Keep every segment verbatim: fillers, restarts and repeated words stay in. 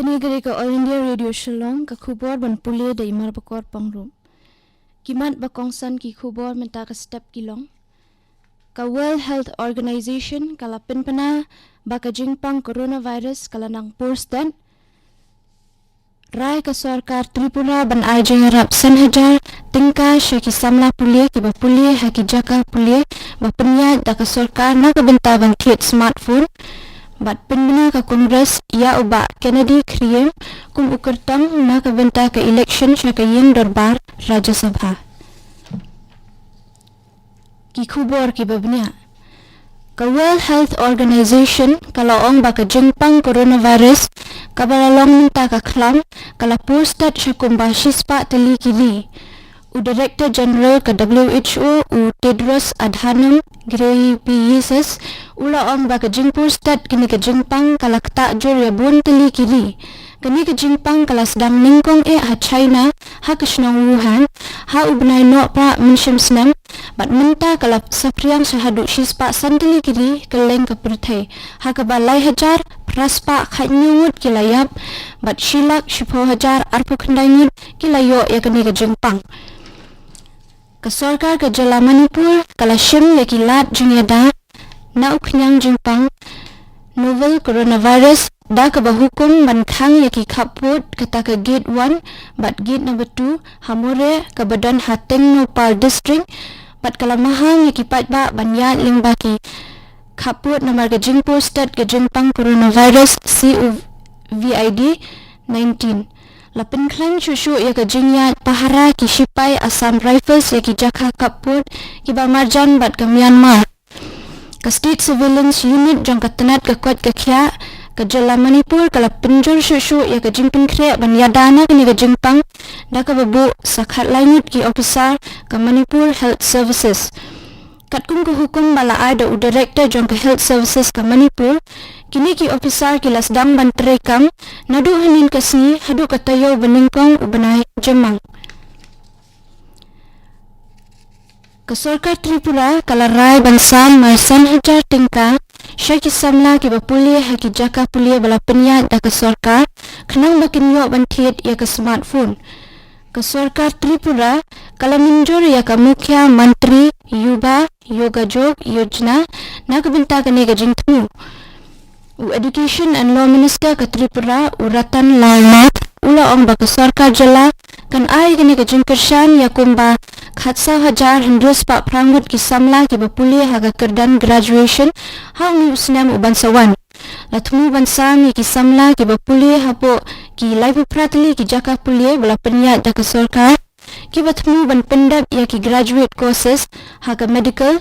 Kane ka dei ka All India Radio Shillong, ka khubor ban pule da i Marbakor Pyngrope. Ki mat ba kongsan ki khubor mynta ka step ki long. Ka World Health Organization ka la pynpaw ba ka jingpang coronavirus ka la nang por stet. Rai ka sorkar Tripura ban ai jingïarap san hajar tyngka sha ki samla pule kiba pule ha ki jaka pule ba pynïaid da ka sorkar na ka bynta ban thied smartphone. Bad pynbna ka Congress ïa u Bah Kennedy Khyriem kum u kyrtong na ka bynta ka election sha ka ïing dorbar Rajya Sabha. Ki khubor kiba bniah. Ka World Health Organization ka la ong ba ka jingpang coronavirus kaba la long mynta ka khlam ka la por stet sha kumba shispah tylli ki ri. U Director General ka W H O, u Tedros Adhanom Ghebreyesus, u la ong ba ka jingpor stet kane ka jingpang ka la ktah jur ïa bun tylli ki ri. Kane ka jingpang ka la sdang nyngkong eh ha China, ha ka shnong Wuhan, ha u bnai Nohprah mynshem snem, bad mynta ka la saphriang sha haduh shispah san tylli ki ri kylleng ka pyrthei, ha kaba lai hajar phraspah khathynñiew ngut ki la ïap, bad shi lak shiphew hajar arphew khyndai ngut ki la ïoh ïa kane ka jingpang. Ka sorkar ka jylla Manipur ka la shim ïa ki lad jingïada na u khñiang jingpang novel coronavirus da kaba hukum ban khang ïa ki khappud kata ka gate one bad gate number two ha Moreh kaba don ha Tengnoupal District, bad ka la maham ïa ki paidbah ban ïaid lyngba ki khappud namar ka jingpor stet ka jingpang coronavirus COVID nineteen. La pynkhlaiñ shuh shuh ïa ka jingïaid pahara ki shipai Assam Rifles ïa ki jaka khappud kiba marjan bad ka Myanmar. Ka State Surveillance Unit jong ka tnat ka koit ka khiah ka jylla Manipur ka la pynjur shuh shuh ïa ka jingpynkhreh ban ïada na kane ka jingpang da kaba buh sa khatlai ngut ki ophisar ka Manipur Health Services. Katkum ka hukum ba la ai da u Director jong ka Health Services ka Manipur, kine ki ophisar ki la sdang ban treikam naduh hynnin ka sngi haduh ka taïew ba nyngkong u bnai Jymmang. Ka sorkar Tripura ka la rai ban sam mar san hajar tyngka sha ki samla kiba pule ha ki jaka pule ba la pynïaid da ka sorkar khnang ba kin ïoh ban thied ïa ka smartphone. Ka sorkar Tripura ka la mynjur ïa ka Mukhyamantri Yuva Yogajog Yojana na ka bynta kane ka jingthmu. U Education and Law Minister ka Tripura, u Ratan Lal Nath, u la ong ba ka sorkar jylla kan ai kane ka jingkyrshan ïa kumba khatsaw hajar hynriew spah phra ngut ki samla kiba pule ha ka kyrdan graduation ha une u snem u ban sa wan. La thmu ban sam ïa ki samla kiba pule hapoh ki laiphew phra tylli ki jaka pule ba la pynïaid da ka sorkar, kiba thmu ban pyndep ïa ki graduate courses ha ka medical,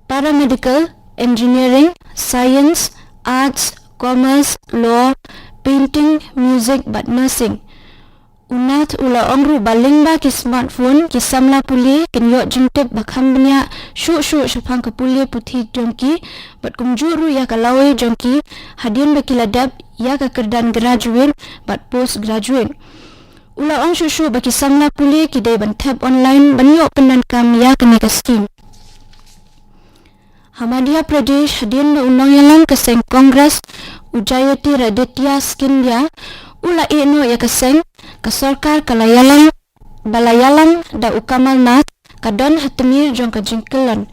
paramedical, engineering, science, arts, commerce, law, painting, music bad nursing. U Nath u la ong ruh ba lyngba ki smartphone ki samla pule kin ïoh jingtip ba kham bniah shuh shuh shaphang ka pule puthi jong ki bad kumjuh ruh ïa ka lawei jong ki hadien ba ki la dep ïa ka kyrdan graduate bad postgraduate. U la ong shuh shuh ba ki samla pule ki dei ban thep online ban ïoh pyndonkam ïa kane ka skim. Ha Madhya Pradesh, hadien ba u nongïalam ka seng Congress, u Jyotiraditya Scindia, u la ïeh noh ïa ka seng, ka sorkar ka la ïalam, ba la ïalam da u Kamal Nath, ka don ha tmier jong ka jingkyllon.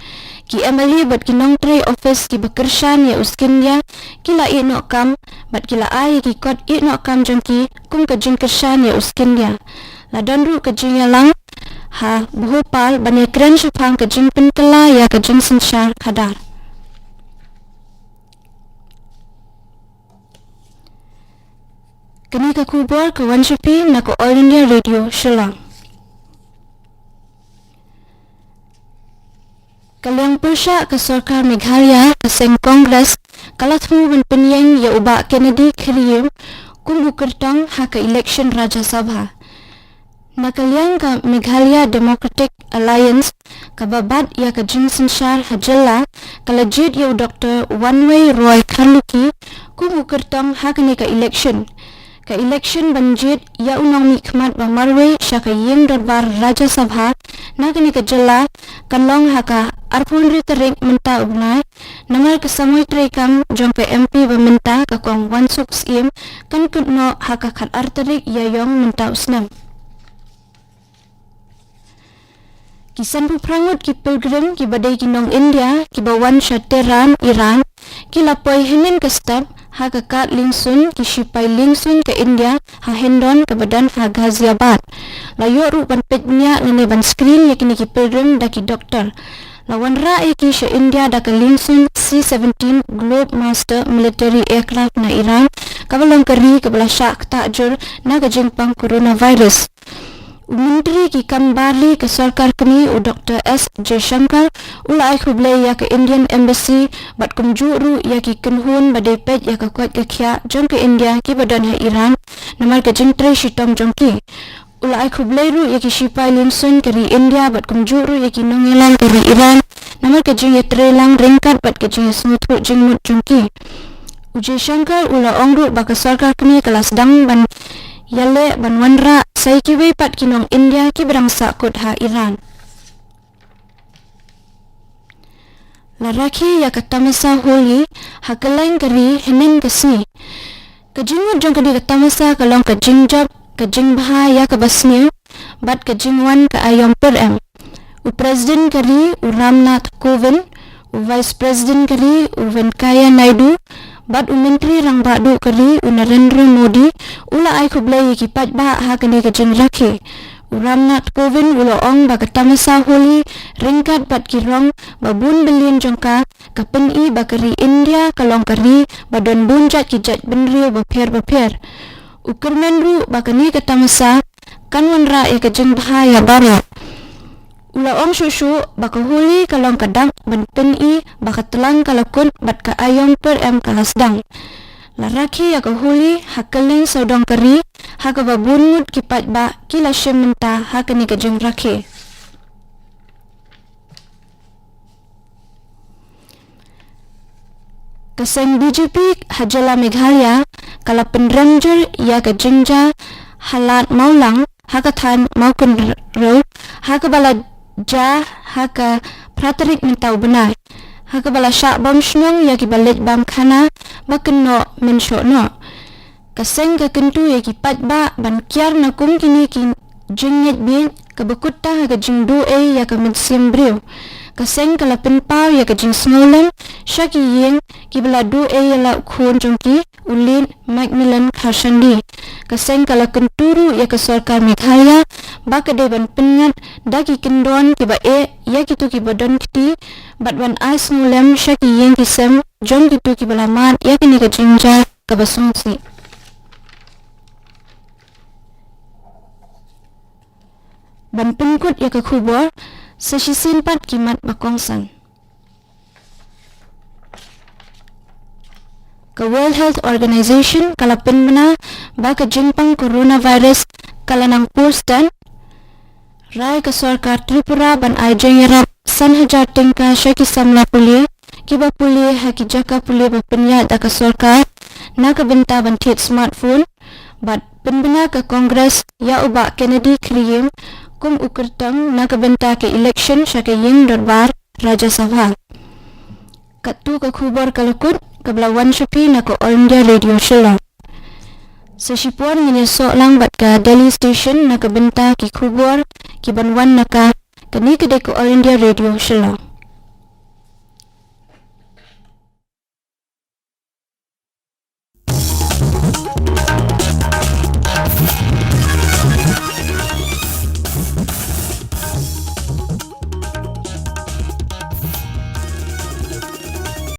Ki M L A bad ki nongtrei office kiba kyrshan ïa u Scindia ki la ïeh noh kam bad ki la ai ïa ki kot ïeh noh kam jong ki kum ka jingkyrshan ïa u Scindia. La don ruh ka jingïalang ha Bhopal ban ïakren shaphang ka jingpynkylla ïa ka jingsynshar khadar. Kane ka khubor ka wan sha phi na ka All India Radio Shillong. Ka liang pyrshah ka sorkar Meghalaya, ka seng Congress, ka la thmu ban pynïeng ïa u Bah Kennedy Khyriem kum u kyrtong ha ka election Rajya Sabha. Na ka liang ka Meghalaya Democratic Alliance, kaba bat ïa ka jingsynshar ha jylla, ka la jied ïa u Doctor Wanwei Roy Kharlukhi kum u kyrtong ha kane ka election. Ka election ban jied ïa u nongmihkhmat ba marwei sha ka ïing dorbar Rajya Sabha na kane ka jylla kan long ha ka arphew hynriew tarik mynta u bnai, namar ka samoi treikam jong ka M P ba mynta ka kong Wansuk Syiem kan kut noh ha ka khatar tarik Ïaïong mynta u snem. Ki sanphew phra ngut ki pilgrim kiba dei ki nong India kiba wan sha Tehran, Iran, ki la poi hynnin ka step ha ka kad liengsuiñ ki shipai liengsuiñ ka India ha Hindon kaba don ha Ghaziabad. La ïoh ruh ban peit bniah lane ban screen ïa kine ki pilgrim da ki doktor. La wanrah ïa ki sha India da ka liengsuiñ C seventeen Globemaster military aircraft na Iran, kaba long ka ri kaba la shah ktah jur na ka jingpang coronavirus. U Myntri ki kam bar ri ka sorkar kmie u Doktor S Jaishankar u la ai khublei ïa ka Indian Embassy bad kumjuh ruh ïa ki kynhun ba dei peit ïa ka koit ka khiah jong ka India kiba don ha Iran namar ka jingtrei shitom jong ki. U la ai khublei ruh ïa ki shipai liengsuiñ ka ri India bad kumjuh ruh ïa ki nongïalam ka ri Iran namar ka jingïatreilang ryngkat bad ka jingïasngewthuh jingmut jong ki. U Jaishankar u la ong ruh ba ka sorkar kmie ka la sdang ban ïaleh ban wanrah sa ïa kiwei pat ki nong India kiba dang sahkut ha Iran. La rakhe ïa ka tamasa Holi ha kylleng ka ri hynnin ka sngi. Ka jingmut jong kane ka tamasa ka long ka jingjop, ka jingbha ïa kaba sniew bad ka jingwan ka aïom pyrem. U President ka ri u Ramnath Kovind, u Vice President ka ri u Venkaiah Naidu bad u Myntri Rangbah Duh ka ri u Narendra Modi u la ai khublei ïa ki paidbah ha kane ka jingrakhe. U Ramnath Kovind u la ong ba ka tamasa Holi ryngkat bad ki rong ba bun byllion jong ka ka pyni ba ka ri India ka long ka ri ba don bun jait ki jait bynriew bapher bapher. U kyrmen ruh ba kane ka tamasa kan wanrah ïa ka jingbha ïa baroh. U la ong shuh shuh ba ka Holi ka long ka dak ban pyni ba ka tlang ka la kut bad ka aïom pyrem ka la sdang. La rakhe ïa ka Holi ha kylleng sawdong ka ri ha kaba bun ngut ki paidbah ki la shim bynta ha kane ka jingrakhe. Ka seng B J P ha jylla Meghalaya ka la pynrem jur ïa ka jingjia ha Lad Mawlang ha ka thaiñ Mawkynrew ha kaba la jia ha ka phra tarik mynta u bnai, ha kaba la shah bom shnong ïa kiba leit bam khana ba kynnoh mynshoh noh. Ka seng ka kyntu ïa ki paidbah ban kiar na kum kine ki jingngeit bieit kaba kutta ha ka jingduh ei ïa ka mynsiem briew. Ka seng ka la pynpaw ïa ka jingsngewlem sha ki ïing kiba la duh ei ïa la u khun jong ki u Late Macmillan Kharshandi. Ka seng ka la kyntu ruh ïa ka sorkar Meghalaya ba ka dei ban pynngat da ki kyndon kiba eh ïa kito kiba don kti bad ban ai sngewlem sha ki ïing ki sem jong kito kiba la mad ïa kane ka jingjia kaba sngewsih. Ban pynkut ïa ka khubor, sa shisien pat ki mat ba kongsan. Ka World Health Organization ka la pynbna ba ka jingpang coronavirus ka la nang pur stet. Rai ka sorkar Tripura ban ai jingïarap san hajar tyngka sha ki samla pule kiba pule ha ki jaka pule ba pynïaid da ka sorkar na ka bynta ban thied smartphone. Bad pynbna ka Congress ïa u Bah Kennedy Khyrïem kum u kyrtong na ka bynta ka election sha ka ïing dorbar Rajya Sabha. Katto ka khubor ka la kut kaba la wan sha phi na ka All India Radio Shillong. Sa shipor ngin ïasoh lang bad ka Delhi Station na ka bynta ki khubor kiban wan na ka, kane ka dei ka All India Radio Shillong.